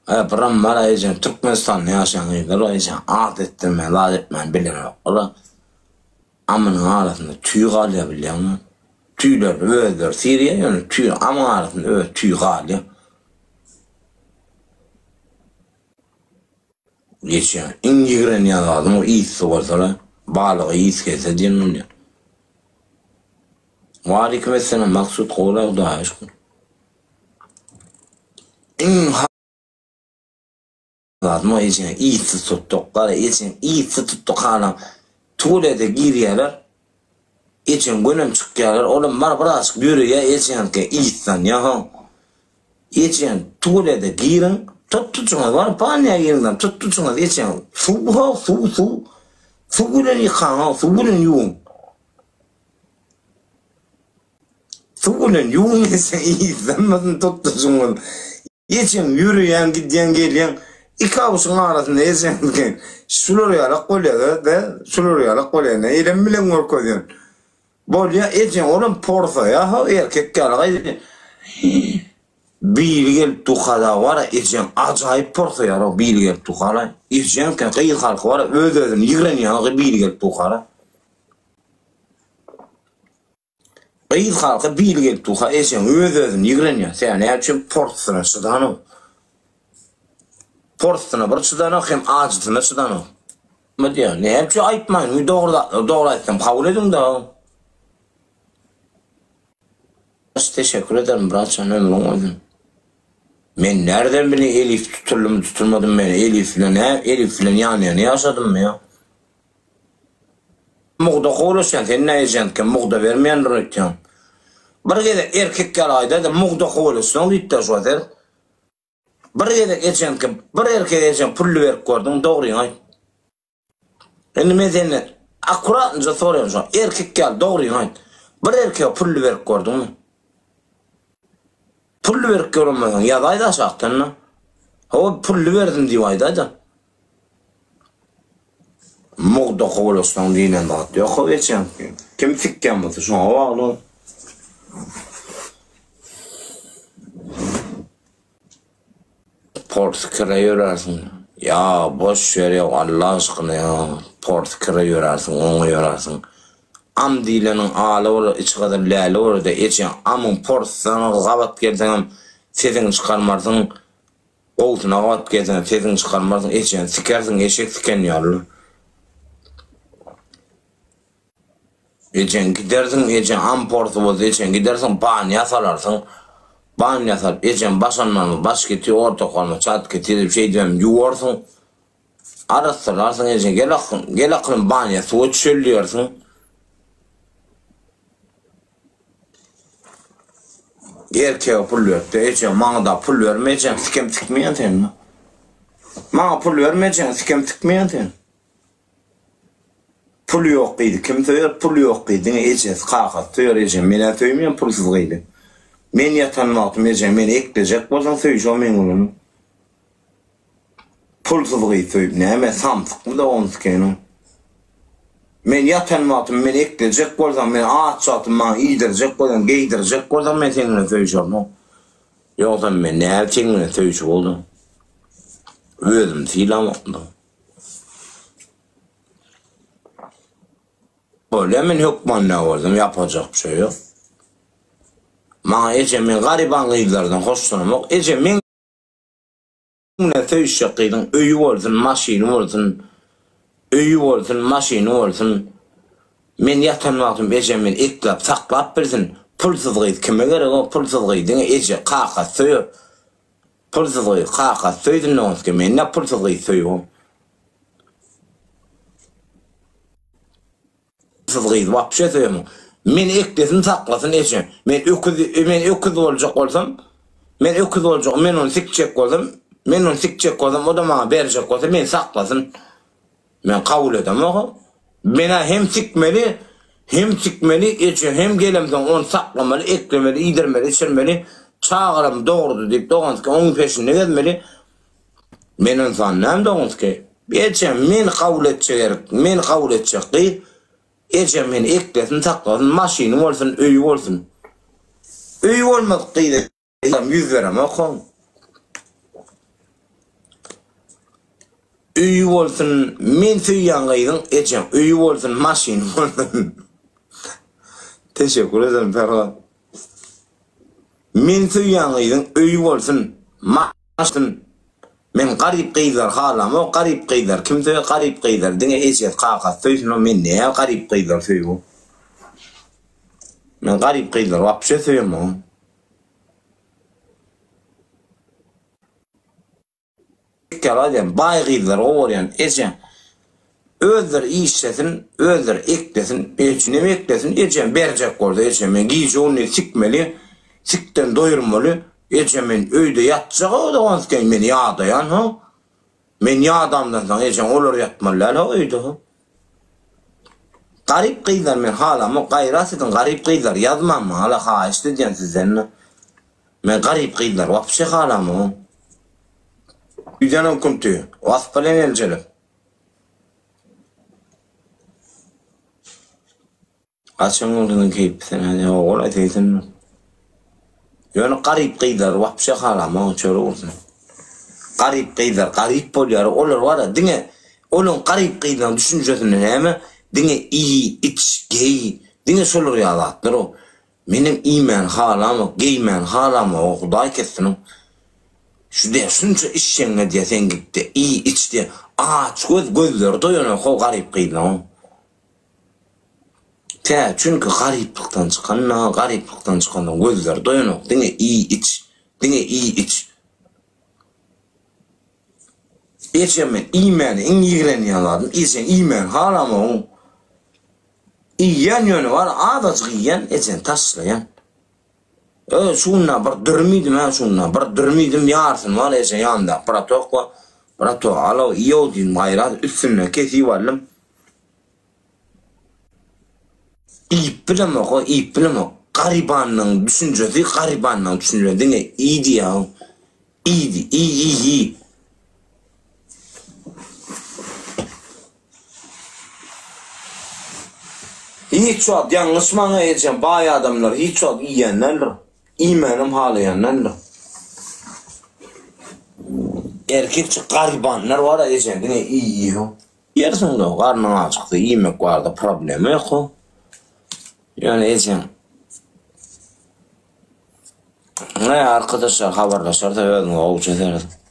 Biram bar ejem Türkmenistanda ýaşaýan gyzlar bar ejem at etdirmän zat etmän bilenoklar. Amynyň arasynda tüý galýar bilýäňmi? Tüýlerini özleri syrýar ýöne tüý amyň arasynda öz tüý galýar. Geçýän iň ýigrenýän zadym o ysy bolsa-la, balyga ys gelse diýen bolýar. Waleýkim essalam Maksut gowy-la Hudaýa şükür. Iň zadym o ejeňi yssyz tutduk, gara ejeň yssyz tutduk halam tuwelede girýärler, ejeň gönem çykýarlar, olam bar birazjyk ýöreýär ejeňki yslanýar soň. Ejeň tuwelede giriň, tutdujyňyz bar, banýa giriňden tutdujyňyz ejeň suw ho suw suw, suw bilen ýykaň ho suw bilen ýuwuň. Suw bilen ýuwuň ejeň yzlanmasyn tutdujyňyz. Ejeň ýöreýäň gidýäň gelýäň iki awuşyň arasynda ejeň şular ýalak bolýar da şular ýalak bolýar ine elem bilen görkezýän. Bolýa ejeň olam porsaýa ho erkek ýaly biri gelip duhada bara ejeň ajaýyp porsaýar ho biri gelip duhara ejeň gyz halky bara öz özüni ýigrenýär biri gelip duhara. Gyz halky biri gelip durka ejeň öz özüni ýigrenýär. Sen näme üçin porsusyna çydanok? Porsusyna bir çydanok hem ajysyna çydanok. Näme diýýär? Näme üçin aýtmaýyn? Dogry zatlary dogry aýtsam kabul ediň-de. Teşekkür ederim bratjan ömrüň bolsun. Men närden bileýin Elif tutuldymy tutulmadymy men Elif bilen nä Elif bilen ýan ýana ýaşadymmy ýa? Mugda kowlaşýan sen nä ejentkä mugda bermeýändir öýtýän. Bir gezek erkek ýaly aýdaýda mugda kowlaşsaň diýipdir şo ser. Bir gezek ejentkä bir erkege ejeň pully berip gördüň dogryňy aýt. Indi men senden akkuratnyja soraýan şo erkek ýaly dogryňy aýt. Bir erkege pully berip gördüňmi? Pully berip gören bolsaň ýazaýda aşakdan-da. Hawa pully berdim diýip aýdaýda. Mugda kowalaşsaň diýlen zat ýok how ejeňki. Kim sikýän bolsa şoňa bagly. Porsikire ýörärsiň. Ýa boş ber ýa Alla aşkyna ýa porsikire ýörärsiň oňa ýörärsiň. Am diýleniň aly bolar içi gyzyl läle bolar-da ejeň amyň porsusyna gabat gelseňem sesiňi çykarmarsyň. Gowusyna gabat gelseň sesiňi çykarmarsyň ejeňi sikersiň eşek siken ýaly. Ejeň gidersiň ejeň am porsy bolsa ejeň gidersiň banýa salarsyň. Banýa salyp ejeň başanmanmy baş geti ortakalmy çat geti diýip şeýdibem ýuwarsyň. Arassalarsyň ejeň gel akylym gel akylym banýa suwa düşeli diýersiň. Erkege pul beripdi ejeň maňada pul berme ejeň sikem sikmeýän sen. Maňa pul berme ejeň sikem sikmeýän sen. Pul ýok gyzy kim söýer pul ýok gyzy diňe ejesi kakasy söýer ejem menä söýmeýän pulsuz gyzy. Men ýatan wagtym ejeň meni eklejek bolsaň söýüşo meň bilen. Pulsuz gyz söýüp näme samsykmy dogan sikeniň. Men ýatan wagtym meni eklejek bolsaň men aç wagtym maňa iýdirjek bolsaň geýdirjek bolsaň men seň bilen söýüşemok. Ýogsam men näme seň bilen söýüşip boldum. Özümi sylamokmy. Bolýa men hökman nä bolsam ýapajak bir şey ýok. Maňa ejem men garyban gyzlardan hoşlanamok. Ejem meň bilen söýüşjek gyzyň öýi bolsun, maşyny bolsun, öýi bolsun, maşyny bolsun. Men ýatan wagtym ejem meni ekläp saklap bilsin. Pulsuz gyz kime gerek o pulsuz gyz diňe eje kakasy söýer. Pulsuz gyz kakasy söýsün dogrusu men nä pulsuz gyz söýübem. Pulsuz gyz wapşe söýemok. Meni eklesin saklasyn eje. Men öküz men öküz boljak bolsam men öküz boljak men ony sikjek bolsam men ony sikjek bolsam o da maňa berjek bolsa meni saklasyn. Men kabul edemok. Menä hem sikmeli hem sikmeli eje hem gelemsoň ony saklamaly eklemeli iýdirmeli içirmeli çagalarym dogrudy diýip dogansyky oň peşinde gezmeli. Men ynsan näme dogansyky. Ejem meni kabul etjek erik meni kabul etjek gyz ejem meni eklesin saklasyn maşyny bolsun öýi bolsun. Öýi bolmadyk gyza ýüz beremok. Öýi bolsun men söýýän gyzyň ejeň öýi bolsun maşyny bolsun. Teşekkür ederim Ferhat. Men söýýän gyzyň öýi bolsun maşyn Men garyp gyzlary halamok garyp gyzlary kim söýer garyp gyzlary diňe ejesi kakasy söýsün men näme garyp gyzlary söýüp Men garyp gyzlary wapşe söýemok. Ýalan diýen baý gyzlary gowy görýän eje özleri işlesin özleri eklesin üçinem eklesin ejem berjek bolsa eje men gije gündiz sikmeli sikden doýurmaly eje men öýde ýatjak o doganski men ýadaýan ho men ýadamdan soň ejeň olar ýatmaly däl ho öýde ho garyp gyzlar men halamok gaýrat ediň garyp gyzlar ýazmaň maňa haýyşt edýän sizden Men garyp gyzlary wapşe halamok. Üýdenem künti, wasp bilen eljelip. Haçan gördüň keýpi sen hany ogul 81. Ýöne garyp gyzlary wapşe halamok çörek ursun. Garyp gyzlar garyp bolýar olar bara diňe olaň garyp gyzlaň düşünjesinde näme diňe iý iç geý diňe şolar ýaly zatlar o. Menem iýmäni halamok, geýmäni halamok, Hudaý kessin. Şu diýýär, şunça içjeňňe diýýär, sen git-de, iý, iç diýýär. Aç göz, gözleri doýanok how garyp gyzlaň. Tä, çünki garyplykdan çykan-da, garyplykdan çykansoň gözleri doýanok, diňe iý, iç, diňe iý, iç. Ejem men iýmäni iň ýigrenýän zadym, ejeň iýmäni halamok. Iýýän ýöne bar azajyk iýýän ejen taşlaýan. Ö şunda bir dürüm iýdim hä şunda bir dürüm iýdim ýarsyny bar eje ýanynda bratok bar. Bratok alow iýow diýdim gaýrat üstünden kesip aldym. Iýip bilemok o iýip bilemok. Garybanyň düşünjesi garybanyň düşünjesi diňe iý diýýär. Iý iý iý iý. Hiç wagt ýalňyşmaň ejem baý adamlar hiç wagt iýýän däldir. Iýmänem halaýan däldir. Erkekçe garybanlar bar ejem diňe iýýär. Iýersiň-de garnyň ajyksa iýmek barada problema ýok. Ýöne ejeň Näme arkadaşlar habarlaşarsa özüňize gowja serediň.